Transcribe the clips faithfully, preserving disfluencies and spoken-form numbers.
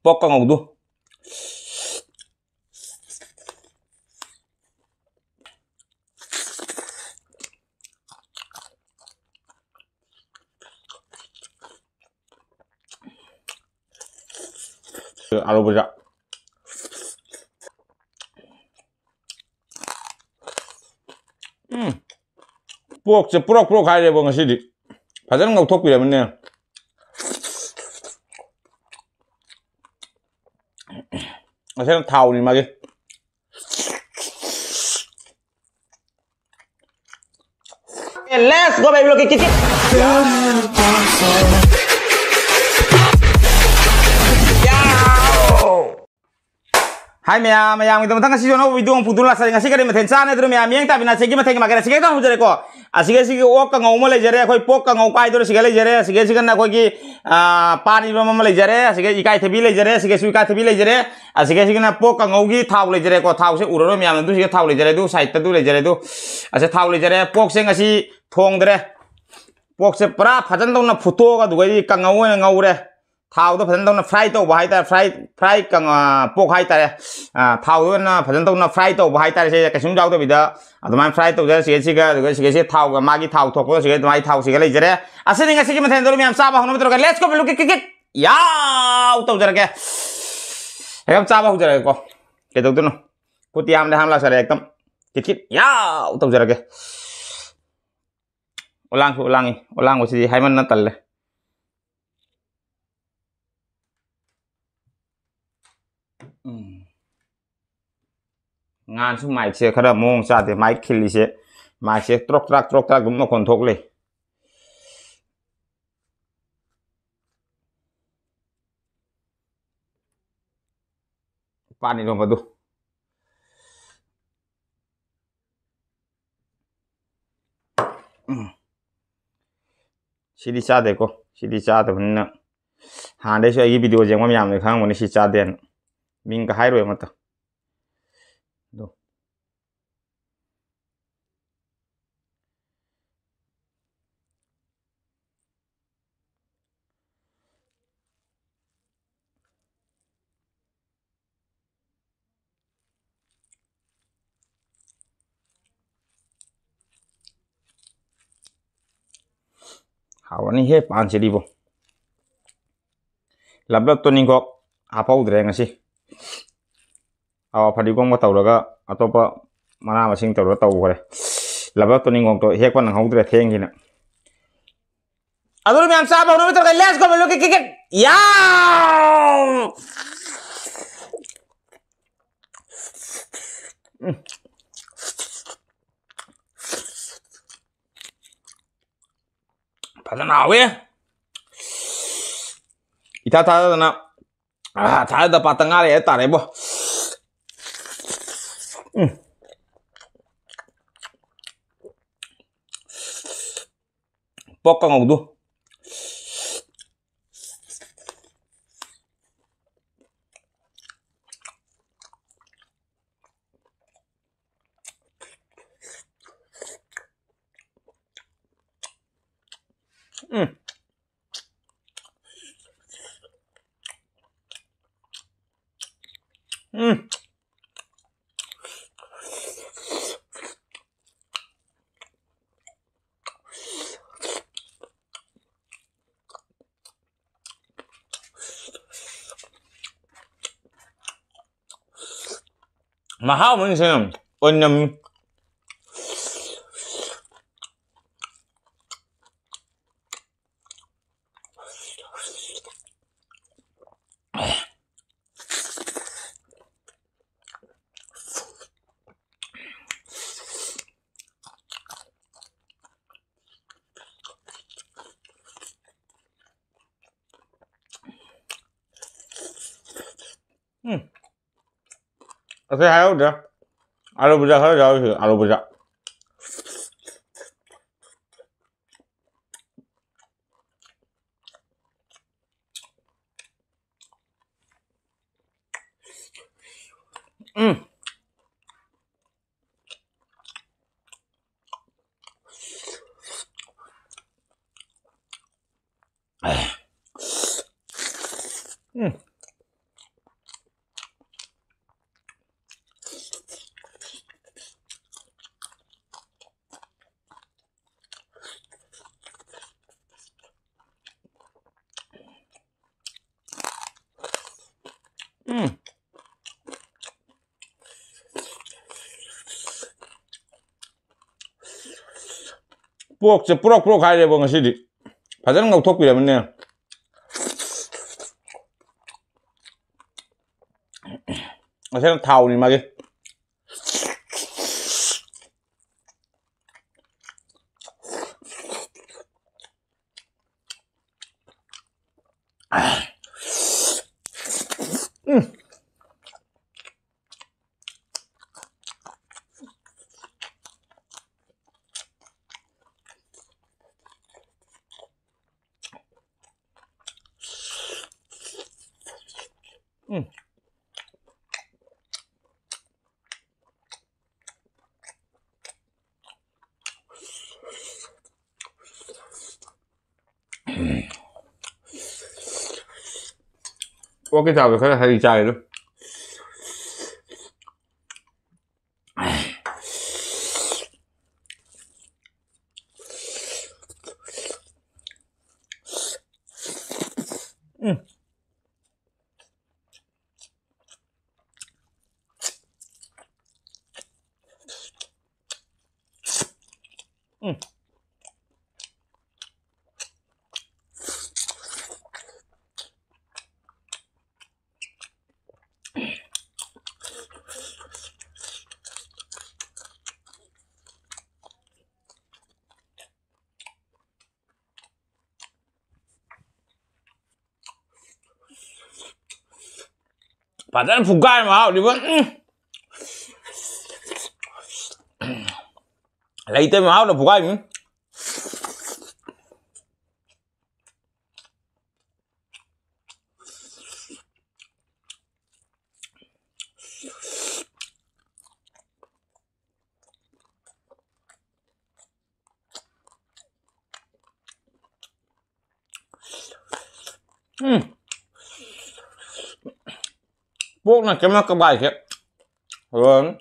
ꯄꯣꯛ ꯀꯥꯡꯉꯧꯗꯨ꯫ ꯑꯂꯨ ꯕꯨꯖꯥ꯫ ꯎꯝ꯫ ꯄꯣꯛꯁꯦ ꯄ꯭ꯔꯣꯛ ꯄ꯭ꯔꯣꯛ ꯍꯥꯏꯔꯦꯕꯣ ꯉꯁꯤꯗꯤ꯫ ꯐꯖꯅ ꯉꯧꯊꯣꯛꯄꯤꯔꯕꯅꯦ꯫ ꯉꯁꯥꯏꯅ ꯊꯥꯎꯅꯤ ꯃꯥꯒꯤ꯫ Let's go, baby, look at it. ꯍꯥꯏ ꯃꯌꯥꯝ, ꯃꯌꯥꯝꯒꯤꯗꯃꯛꯇ ꯉꯁꯤꯁꯨ ꯑꯅꯧꯕ ꯚꯤꯗꯤꯑꯣ ꯑꯃ ꯄꯨꯗꯨꯅ ꯂꯥꯛꯆꯔꯦ꯫ ꯉꯁꯤ ꯀꯔꯤ ꯃꯊꯦꯜ ꯆꯥꯅꯗ꯭ꯔꯣ ꯃꯌꯥꯝ? ꯌꯦꯡ ꯇꯥꯕꯤꯅ ꯁꯤꯒꯤ ꯃꯊꯦꯜꯒꯤ ꯃꯥꯒꯦꯔꯥ ꯁꯤꯒ ꯍꯦꯛꯇ ꯍꯧꯖꯔꯦꯀꯣ꯫ ꯑꯁꯤꯒ ꯁꯤꯒꯤ ꯑꯣꯛ ꯀꯥꯡꯉꯧ ꯑꯃ ꯂꯩꯖꯔꯦ, ꯑꯩꯈꯣꯏ ꯄꯣꯛ ꯀꯥꯡꯉꯧ ꯀꯥꯏꯗꯣꯔꯦ ꯁꯤꯒ ꯂꯩꯖꯔꯦ, ꯑꯁꯤꯒ ꯁꯤꯒꯅ ꯑꯩꯈꯣꯏꯒꯤ, ꯑꯥ, ꯄꯥꯟ ꯏꯔꯣꯝꯕ ꯑꯃ ꯂꯩꯖꯔꯦ, ꯑꯁꯤꯒ ꯏꯀꯥꯏꯊꯕꯤ ꯂꯩꯖꯔꯦ, ꯑꯁꯤꯒꯁꯨ ꯏꯀꯥꯏꯊꯕꯤ ꯂꯩꯖꯔꯦ, ꯑꯁꯤꯒ ꯁꯤꯒꯅ ꯄꯣꯛ ꯀꯥꯡꯉꯧꯒꯤ ꯊꯥꯎ ꯂꯩꯖꯔꯦꯀꯣ꯫ ꯊꯥꯎꯁꯦ ꯎꯔꯔꯣꯏ ꯃꯌꯥꯝꯅ, ꯑꯗꯨ ꯁꯤꯒ ꯊꯥꯎ ꯂꯩꯖꯔꯦ, ꯑꯗꯨ ꯁꯥꯏꯠꯇ ꯑꯗꯨ ꯂꯩꯖꯔꯦ, ꯑꯗꯨ ꯑꯁꯤ ꯊꯥꯎ ꯂꯩꯖꯔꯦ꯫ ꯄꯣꯛꯁꯦ ꯉꯁꯤ ꯊꯣꯡꯗ꯭ꯔꯦ꯫ ꯄꯣꯛꯁꯦ ꯄꯨꯔꯥ ꯐꯖꯅ ꯇꯧꯅ ꯐꯨꯠꯇꯣꯛꯑꯒ ꯑꯗꯨꯒꯩꯗꯤ ꯀꯥꯡꯉꯧ ꯑꯣꯏꯅ ꯉꯧꯔꯦ꯫ ꯊꯥꯎꯗ ꯐꯖꯅ ꯇꯧꯅ ꯐ꯭ꯔꯥꯏ ꯇꯧꯕ ꯍꯥꯏꯇꯥꯔꯦ, ꯐ꯭ꯔꯥꯏ, ꯐ꯭ꯔꯥꯏ ꯀꯪ-, ꯑ, ꯄꯣꯛ ꯍꯥꯏꯇꯥꯔꯦ꯫ ꯑ, ꯊꯥꯎꯗ ꯑꯣꯏꯅ ꯐꯖꯅ ꯇꯧꯅ ꯐ꯭ꯔꯥꯏ ꯇꯧꯕ ꯍꯥꯏꯇꯥꯔꯦ꯫ ꯁꯤꯁꯦ ꯀꯩꯁꯨꯝ ꯌꯥꯎꯗꯕꯤꯗ ꯑꯗꯨꯃꯥꯏꯅ ꯐ꯭ꯔꯥꯏ ꯇꯧꯖꯔꯦ꯫ ꯁꯤꯒ, ꯁꯤꯒ, ꯑꯗꯨꯒ ꯁꯤꯒ, ꯁꯤ ꯊꯥꯎꯒ ꯃꯥꯒꯤ ꯊꯥꯎ ꯊꯣꯛꯄꯗꯣ ꯁꯤꯒ ꯑꯗꯨꯃꯥꯏꯅ ꯊꯥꯎ ꯁꯤꯒ ꯂꯩꯖꯔꯦ꯫ ꯑꯁꯤꯅꯤ ꯉꯁꯤꯒꯤ ꯃꯊꯦꯜꯗꯣ ꯃꯌꯥꯝ ꯆꯥꯕ ꯍꯧꯅꯕ ꯇꯧꯔꯒ let's go, ꯂꯨꯛꯀꯤ ꯀꯤꯛ ꯀꯤꯛ ꯌꯥꯎ ꯇꯧꯖꯔꯒꯦ꯫ ꯍꯦꯛꯇ ꯆꯥꯕ ꯍꯧꯖꯔꯒꯦꯀꯣ꯫ ꯀꯩꯗꯧꯗꯣꯏꯅꯣ? ꯈꯨꯠꯇꯤ ꯌꯥꯝꯗꯤ ꯍꯥꯝ ꯂꯥꯛꯆꯔꯦ꯫ ꯍꯦꯛꯇ ꯀꯤꯛ ꯀꯤꯛ ꯌꯥꯎ ꯇꯧꯖꯔꯒꯦ꯫ ꯑꯣꯂꯥꯡꯁꯨ ꯑꯣꯂꯥꯡꯉꯤ꯫ ꯑꯣꯂꯥꯡꯕꯁꯤꯗꯤ ꯍꯥꯏꯃꯟꯅ ꯇꯜꯂꯦ꯫ ꯎꯝ꯫ ꯉꯥꯟꯁꯨ ꯃꯥꯏꯛꯁꯦ ꯈꯔ ꯃꯑꯣꯡ ꯆꯥꯗꯦ꯫ ꯃꯥꯏꯛ ꯈꯤꯜꯂꯤꯁꯦ, ꯃꯥꯏꯛꯁꯦ ꯇ꯭ꯔꯣꯛ ꯇ꯭ꯔꯥꯛ, ꯇ꯭ꯔꯣꯛ ꯇ꯭ꯔꯥꯛ ꯑꯗꯨꯝ ꯃꯈꯣꯟ ꯊꯣꯛꯂꯦ꯫ ꯄꯥꯟ ꯏꯔꯣꯝꯕꯗꯨ꯫ ꯎꯝ꯫ ꯁꯤꯗꯤ ꯆꯥꯗꯦꯀꯣ꯫ ꯁꯤꯗꯤ ꯆꯥꯗꯕꯅꯤꯅ ꯍꯥꯟꯅꯗꯩꯁꯨ ꯑꯩꯒꯤ ꯚꯤꯗꯤꯑꯣ ꯌꯦꯡꯕ ꯃꯌꯥꯝꯅ ꯈꯪꯉꯝꯒꯅꯤ ꯁꯤ ꯆꯥꯗꯦꯅ꯫ ꯃꯤꯡꯒ ꯍꯥꯏꯔꯣꯏ ꯑꯃꯠꯇ꯫ ꯑꯗꯣ꯫ ꯍꯥꯎꯔꯅꯤꯍꯦ ꯄꯥꯟꯁꯤꯗꯤꯕꯣ꯫ ꯂꯞꯂꯞ ꯇꯣꯅꯤꯡꯈꯣꯛ ꯍꯥꯞꯍꯧꯗ꯭ꯔꯦ ꯉꯁꯤ꯫ ꯑꯋꯥ ꯐꯗꯤꯒꯣꯝꯒ ꯇꯧꯔꯒ ꯑꯇꯣꯞꯄ ꯃꯅꯥ ꯃꯁꯤꯡ ꯇꯧꯔꯒ ꯇꯧꯈ꯭ꯔꯦ꯫ ꯂꯕꯛꯇꯣ ꯅꯤꯡꯒꯣꯛꯇꯣ ꯍꯦꯛꯄ ꯅꯪꯍꯧꯗ꯭ꯔꯦ ꯊꯦꯡꯈꯤꯅ꯫ ꯑꯗꯨꯅ ꯃꯌꯥꯝ ꯆꯥꯕ ꯍꯧꯅꯕ ꯇꯧꯔꯒ let's go, ꯃꯦꯂꯣ ꯀꯤꯛ ꯀꯤꯛ ꯀꯤꯛ꯫ ꯌꯥꯎ! ꯎꯝ꯫ ꯐꯖꯅ ꯍꯥꯎꯋꯦ꯫ ꯏꯊꯥ ꯊꯥꯖꯗꯅ, ꯑꯥ, ꯊꯥꯖꯗ ꯄꯥꯠꯇ ꯉꯥꯔꯦ ꯍꯥꯏꯇꯥꯔꯦꯕꯣ꯫ ꯎꯝ꯫ ꯄꯣꯛ ꯀꯥꯡꯍꯧꯗꯨ꯫ ꯎꯝ꯫ ꯎꯝ꯫ ꯃꯍꯥꯎ ꯑꯃꯅꯤ ꯁꯦ, ꯑꯣꯏꯅꯝꯃꯤ꯫ ꯎꯝ꯫ ꯑꯇꯩ ꯍꯥꯏꯍꯧꯗ꯭ꯔꯦ꯫ ꯑꯥꯂꯨ ꯕꯨꯖꯥ ꯈꯔ ꯌꯥꯎꯔꯤ, ꯑꯥꯂꯨ ꯕꯨꯖꯥ꯫ ꯎꯝ꯫ ꯎꯝ꯫ ꯎꯝ꯫ ꯄꯣꯛꯁꯦ ꯄ꯭ꯔꯣꯛ ꯄ꯭ꯔꯣꯛ ꯍꯥꯏꯔꯦꯕ ꯉꯁꯤꯗꯤ꯫ ꯐꯖꯅ ꯉꯧꯊꯣꯛꯄꯤꯔꯕꯅꯦ꯫ ꯉꯁꯤꯅ ꯊꯥꯎꯅꯤ ꯃꯥꯒꯤ꯫ ꯎꯝ꯫ ꯎꯝ꯫ ꯑꯣꯛꯀꯤ ꯆꯥꯕꯗꯣ ꯈꯔ ꯍꯔꯤ ꯆꯥꯒꯦ ꯑꯗꯨ꯫ ꯎꯝ꯫ ꯎꯝ꯫ ꯐꯖꯅ ꯐꯨꯒꯥꯏ ꯃꯍꯥꯎꯗꯤꯕ꯫ ꯎꯝ꯫ ꯂꯩꯇꯦ ꯃꯍꯥꯎꯗ ꯐꯨꯒꯥꯏ꯫ ꯎꯝ꯫ ꯎꯝ꯫ ꯄꯣꯛꯅ ꯀꯩꯝꯅ ꯀꯕꯥꯏꯁꯦ꯫ ꯂꯣꯏꯔꯅꯤ꯫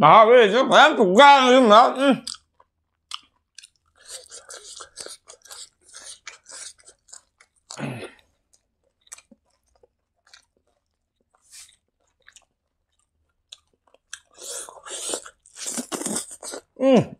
ꯃꯍꯥꯎꯁꯤꯁꯨ ꯐꯖꯅ ꯊꯨꯝꯖꯥꯡꯉꯤ, ꯃꯌꯥꯝ꯫ ꯎꯝ꯫ ꯎꯝ꯫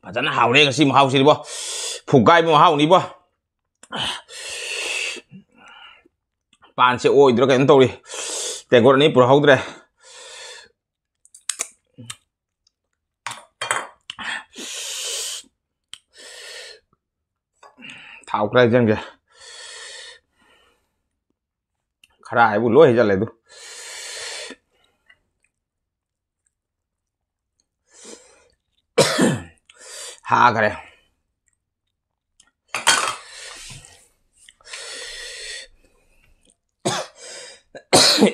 ꯐꯖꯅ ꯍꯥꯎꯔꯦ ꯉꯁꯤ ꯃꯍꯥꯎꯁꯤꯗꯤꯕꯣ꯫ ꯐꯨꯒꯥꯏꯕ ꯃꯍꯥꯎꯅꯤꯕꯣ꯫ ꯄꯥꯟꯁꯦ ꯑꯣꯏꯗ꯭ꯔꯥ ꯀꯩꯅꯣ ꯇꯧꯔꯤ꯫ ꯇꯦꯡꯀꯣꯠ ꯑꯅꯤ ꯄꯨꯔꯛꯍꯧꯗ꯭ꯔꯦ꯫ ꯊꯥꯎ ꯈꯔ ꯍꯩꯖꯤꯟꯒꯦ꯫ ꯈꯔ ꯍꯥꯏꯕꯨ ꯂꯣꯏ ꯍꯩꯖꯜꯂꯦ ꯑꯗꯨ꯫ ꯍꯥꯈꯔꯦ꯫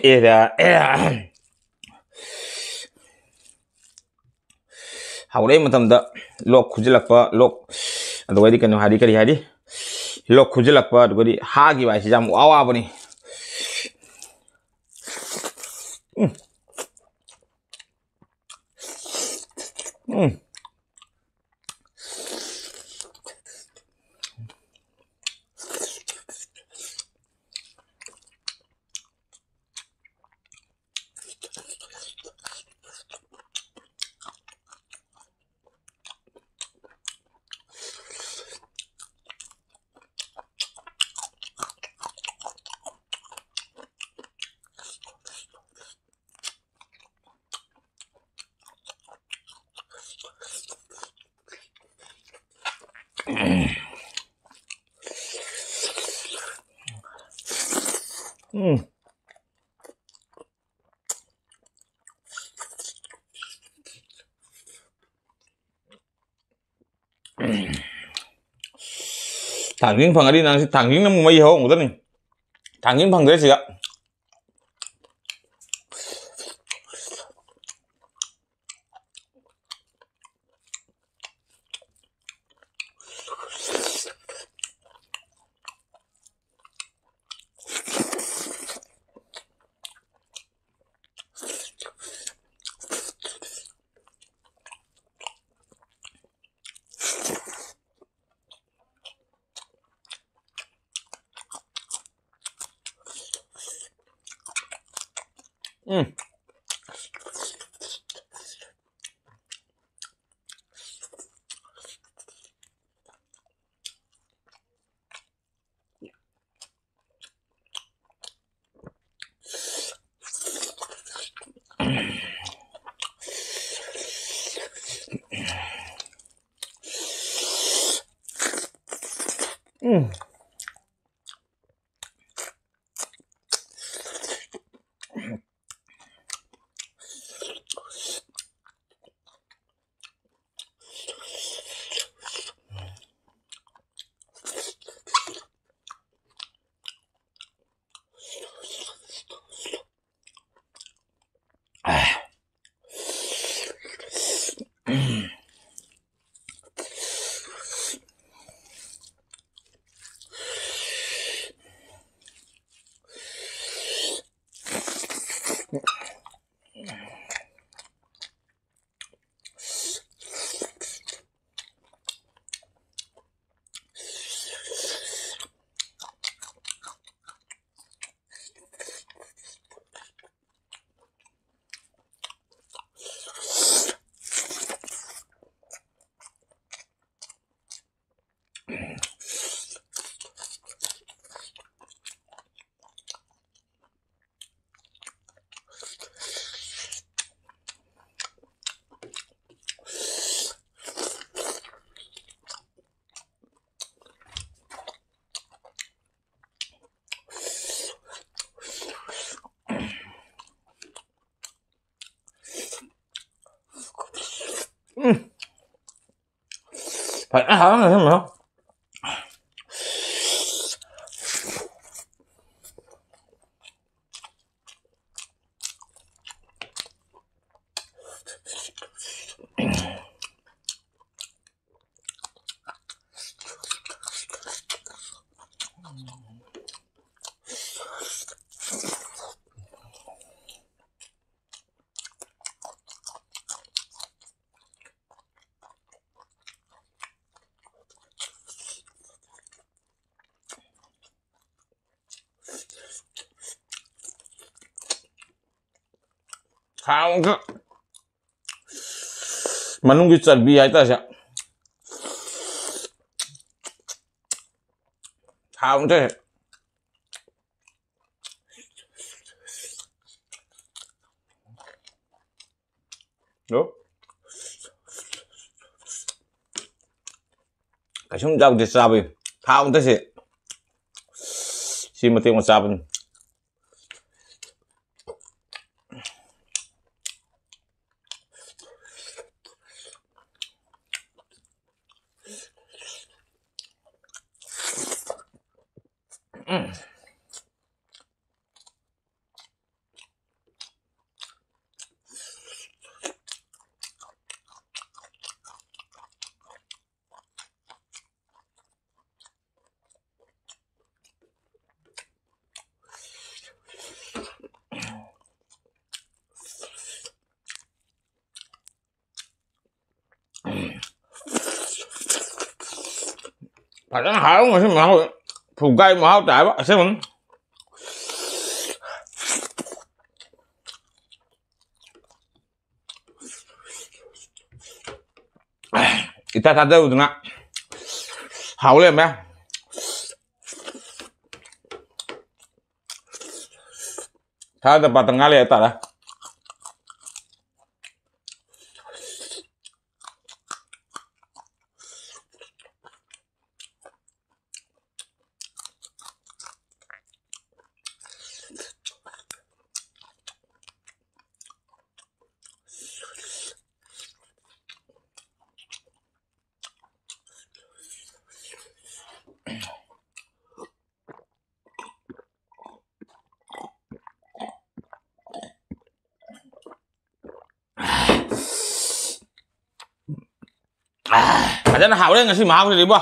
ꯑꯦꯔꯥ, ꯑꯦꯔꯥ꯫ ꯍꯧꯔꯛꯏ ꯃꯇꯝꯗ ꯂꯣꯛ ꯈꯨꯖꯤꯜꯂꯛꯄ, ꯂꯣꯛ, ꯑꯗꯨꯒꯩꯗꯤ ꯀꯩꯅꯣ ꯍꯥꯏꯗꯤ, ꯀꯔꯤ ꯍꯥꯏꯗꯤ? ꯂꯣꯛ ꯈꯨꯖꯤꯜꯂꯛꯄ, ꯑꯗꯨꯒꯗꯤ ꯍꯥꯈꯤꯕ ꯍꯥꯏꯁꯤ ꯌꯥꯝ ꯋꯥ ꯋꯥꯕꯅꯤ꯫ ꯎꯝ꯫ ꯎꯝ꯫ ꯊꯥꯡꯖꯤꯡ ꯐꯪꯉꯗꯤ ꯅꯪꯁꯤ ꯊꯥꯡꯖꯤꯡꯅ ꯑꯃꯨꯛ ꯃꯩ ꯍꯧꯔꯝꯒꯗꯕꯅꯤ꯫ ꯊꯥꯡꯖꯤꯡ ꯐꯪꯗ꯭ꯔꯦ ꯁꯤꯗ꯫ ꯎꯝ꯫ ꯎꯝ꯫ ꯎꯝ꯫ ꯐꯖꯅ ꯍꯥꯞꯄꯝꯃꯦ, ꯁꯤ ꯃꯌꯥꯝ꯫ ꯍꯥꯎꯒ ꯃꯅꯨꯡꯒꯤ ꯆꯔꯕꯤ ꯍꯥꯏꯇꯥꯔꯦ꯫ ꯍꯥꯎꯗꯦ꯫ ꯑꯗꯣ ꯀꯩꯁꯨꯝ ꯌꯥꯎꯗꯦ ꯆꯥꯕꯩ꯫ ꯍꯥꯎꯗꯦ ꯁꯤ꯫ ꯁꯤ ꯃꯇꯦꯛ ꯑꯃ ꯆꯥꯕꯅꯤ꯫ ꯎꯝ꯫ ꯐꯖꯅ ꯍꯥꯎ ꯉꯁꯤ ꯃꯍꯥꯎ꯫ ꯐꯨꯒꯥꯏ ꯃꯍꯥꯎ ꯇꯥꯏꯕ ꯑꯁꯦꯡꯕꯅꯤ꯫ ꯏꯊꯥ ꯊꯥꯖꯔꯨꯗꯅ ꯍꯥꯎ ꯂꯩꯔꯝꯃꯦ꯫ ꯊꯥꯖꯗ ꯄꯥꯠꯇ ꯉꯥ ꯂꯩ ꯍꯥꯏꯇꯥꯔꯦ꯫ ꯐꯖꯅ ꯍꯥꯎꯔꯦ ꯉꯁꯤ ꯃꯍꯥꯎꯁꯤꯗꯤꯕꯣ꯫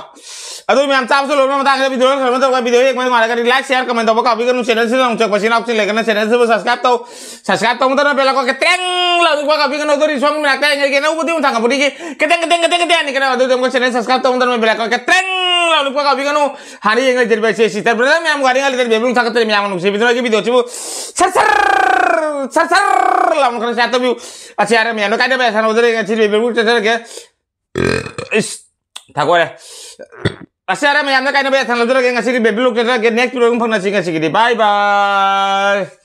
ꯑꯗꯨ ꯃꯌꯥꯝ ꯆꯥꯕꯁꯨ ꯂꯣꯏꯔꯕ ꯃꯇꯥꯡꯗ video ꯁꯨꯃꯥꯏꯅ ꯇꯧꯔꯒ video ꯌꯦꯡꯕ ꯅꯨꯡꯉꯥꯏꯔꯒꯗꯤ like, share, comment ꯇꯧꯕ ꯀꯥꯎꯕꯤꯒꯅꯨ꯫ Channel ꯁꯤꯗ ꯑꯃꯨꯛ ꯆꯪꯉꯛꯄ ꯏꯆꯤꯟ ꯏꯅꯥꯎꯁꯤꯡ ꯂꯩꯔꯒꯅ channel ꯁꯤꯕꯨ subscribe ꯇꯧ꯫ Subscribe ꯇꯧꯗꯅ bell icon ꯈꯤꯇꯪ ꯂꯥꯎꯅꯤꯛꯄ ꯀꯥꯎꯕꯤꯒꯅꯨ꯫ ꯑꯗꯨꯗꯤ ꯁꯣꯝꯒꯤ ꯃꯅꯥꯛꯇ ꯌꯦꯡꯉꯒꯦ ꯑꯅꯧꯕꯗꯤ ꯑꯃꯨꯛ ꯊꯥꯡꯒꯠꯄꯗꯤꯒꯤ ꯈꯤꯇꯪ, ꯈꯤꯇꯪ, ꯈꯤꯇꯪ, ꯈꯤꯇꯪ ꯍꯥꯏꯅꯤ ꯀꯩꯅꯣ꯫ ꯑꯗꯨꯗꯤ ꯑꯃꯨꯛ channel subscribe ꯇꯧꯗꯅ bell icon ꯈꯤꯇꯪ ꯂꯥꯎꯅꯤꯛꯄ ꯀꯥꯎꯕꯤꯒꯅꯨ꯫ ꯍꯥꯟꯅ ꯌꯦꯡ ꯂꯩꯖꯔꯤꯕ ꯑꯩꯁꯦ sister brother ꯃꯌꯥꯝ ꯋꯥꯔꯤ ꯉꯥꯏ ꯂꯩꯇꯅ ꯕꯦꯕꯤ ꯊꯥꯒꯠꯇꯅ ꯃꯌꯥꯝ ꯅꯨꯡꯁꯤꯕꯤꯗꯨꯅ ꯑꯩꯒꯤ video ꯁꯤꯕꯨ ꯁꯔ ꯁꯔ ꯁꯔ ꯁꯔ ꯂꯥꯎꯅ ꯈꯔ share ꯇꯧꯕꯤꯌꯨ꯫ ꯑꯁꯤ ꯌꯥꯔꯦ ꯃꯌꯥꯝꯅ ꯀꯥꯏꯗꯕ ꯌꯥꯁꯥꯅ ꯎꯖꯔꯒꯦ ꯉꯁꯤꯗꯤ ꯕꯦꯕꯤ ꯆꯠꯆꯔꯒꯦ꯫ ꯏꯁ ꯊꯥꯒꯣꯔꯦ꯫ ꯑꯁ ꯌꯥꯔꯦ ꯃꯌꯥꯝꯅ ꯀꯥꯏꯅꯕ ꯌꯥꯊꯪ ꯂꯧꯖꯔꯒꯦ ꯉꯁꯤꯒꯤ ꯕꯦꯕꯤ ꯂꯣꯛ ꯆꯠꯆꯔꯒꯦ꯫ Next video ꯑꯗꯨꯝ ꯐꯪꯅꯁꯤ ꯉꯁꯤꯒꯤꯗꯤ bye bye꯫